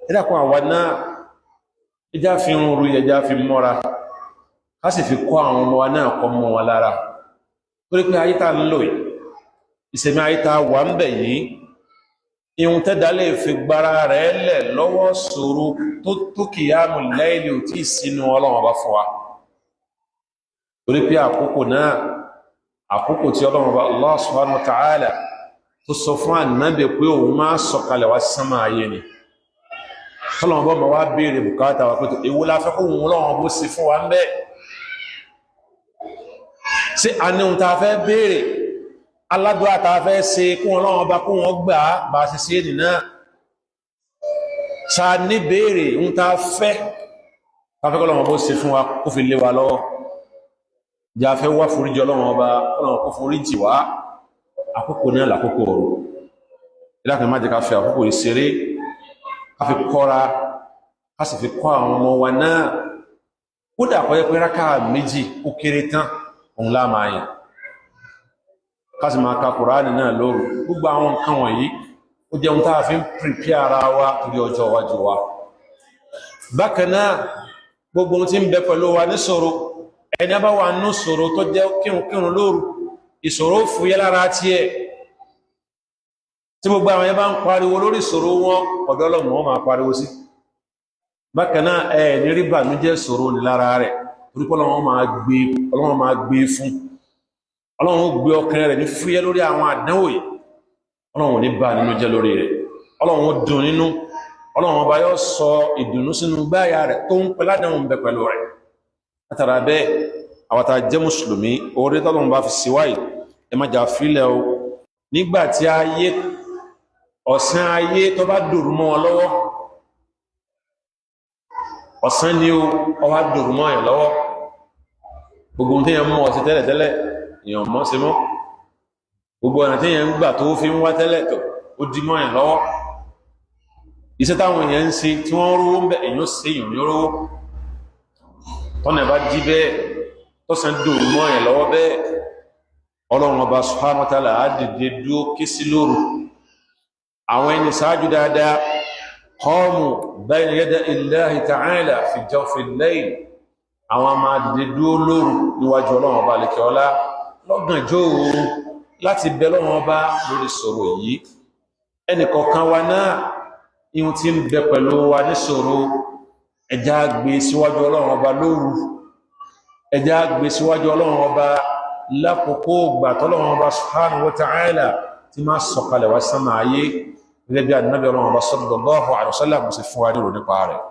Ẹ̀dàkùn, àwa náà, ẹjá fi ń ru, ẹjá fi mọ́ra, ká sì fi kọ́ àwọn ọmọ wa náà, kọ́ mọ́ wọn lára, torí pé ayé tá ń lò yìí, ìsẹ̀mí ayé tá wà ń bẹ̀ yìí, ihun tẹ́dá lè fi gbára rẹ̀ lẹ̀ lọ́wọ́ sòro tó tó kìyàmù láìlì ò tí ì sínú Ọlọ́run Ọba fún wa, torí pé àkókò náà, àkókò tí Ọlọ́run Ọba Allah subhanahu wa ta'ala tó sọ fún Ànábì pé òun máa sọ̀kalẹ̀ wá sánmà ayé ni, tọ́lọ́run bọ́ ma wá béèrè bùkátà wa pé èwo la fẹ́ kó òun Ọlọ́run bó sí fún wa ń bẹ́ẹ̀ sí. A ní ohun tá a fẹ́ béèrè, aládùá tá a fẹ́ ṣe kún Ọlọ́run Ọba kún wọn gbà á bá a ṣe ṣe nì náà sa ní béèrè ohun tá a fẹ́, tá a fẹ́ kọ́ Ọlọ́run bó ṣe fún wa, kó fi lé wa lọ́wọ́. Jà fẹ́ wá foríjì Ọlọ́run Ọba, Ọlọ́run kó foríjì wá. Àkókò náà làkókò ọ̀rọ̀. Ìdákan, má jẹ́ ká fi àkókò ìṣeré, ká fi kọ́ra, ká sì fi kọ́ àwọn ọmọ wa náà. Kódà kọ́ yẹ pé rákà 2 ó kéré tán òun lá máa yàn, ká sì máa ka Kùránì náà lóru. Gbogbo àwọn nǹkan wọ̀nyí, ó jẹun tá a fi ń prepare ara wa torí ọjọ́ iwájú wa. Bákan náà, gbogbo ohun tí ń bẹ pẹ̀lú wa níṣòro, ẹni bá wà nínú ṣòro tó jẹ́ kírunkírun lóru, ìṣòro fúyẹ́ lára tiẹ̀. Tí gbogbo àwọn yẹn bá ń pariwo lórí ìṣòro wọn, ọ̀dọ̀ Ọlọ́run wọn máa pariwo sí. Bákan náà, ẹ ní rí bànújẹ́ ìṣòro ní lára rẹ̀, torí pé Ọlọ́run máa gbé fún, Ọlọ́run ó gbé ọkàn rẹ̀ ní fúyẹ́ lórí àwọn àdánwò yìí. Ọlọ́run ò ní bà nínú jẹ́ lórí rẹ̀, Ọlọ́run ó dùn nínú, Ọlọ́run Ọba yóò sọ ìdùnnú sínú gbáyà rẹ̀ tó ń pẹ́ ládánwò ń bẹ pẹ̀lú rẹ̀. Látara bẹ́ẹ̀, àwọn tá a jẹ́ mùsùlùmí, orí tọ́lọ́run bá fi síwáyìí, ẹ má jà fílẹ̀ o. Nígbà tí ayé, ọ̀sán ayé tó bá dòrú mọ́ wọn lọ́wọ́, ọ̀sán ni ó ọwá dòrú mọ́ ẹ̀ lọ́wọ́, gbogbo ohun tí yẹn mọ́ ọ̀sẹ̀ tẹ́lẹ̀ tẹ́lẹ̀, èèyàn mọ́ sí mọ́, gbogbo ọ̀nà tí yẹn ń gbà tó fi ń wá tẹ́lẹ̀ tó, ó dí mọ́ ẹ̀ lọ́wọ́, iṣẹ́ táwọn èèyàn ń ṣe tí wọ́n rówó ń bẹ, èèyàn ṣe, èèyàn ní rówó. Tọ́nà bá dí bẹ́ẹ̀, tọ́sán dòrú mọ́ ẹ̀ lọ́wọ́ bẹ́ẹ̀, Ọlọ́run Ọba subhanahu wa ta'ala á dìde dúó ké sí lóru. Àwọn ẹni ṣáájú dáadáa, qamu bayna yaday Allahi ta'ala fi jawfi al-layl, àwọn máa dìde dúó lóru níwájú Ọlọ́run Ọba àlekẹ́ ọlá lọ́gànjọ́ òru láti bẹ Ọlọ́run Ọba lórí sọ̀rọ̀ yìí. Ẹnìkọ̀ọ̀kan wa náà, ihun tí ń bẹ pẹ̀lú wa níṣòro, ẹjá gbé síwájú Ọlọ́run Ọba lóru, ẹjá gbé síwájú Ọlọ́run Ọba lákòókò gbà tọ́lọ́run Ọba subhanahu wa ta'ala tí máa sọ̀kalẹ̀ wá sánmà ayé, gẹ́gẹ́ bí Ànábì Ọlọ́run Ọba sallallahu alaihi wasallam sì fún wa nírò nípa rẹ̀.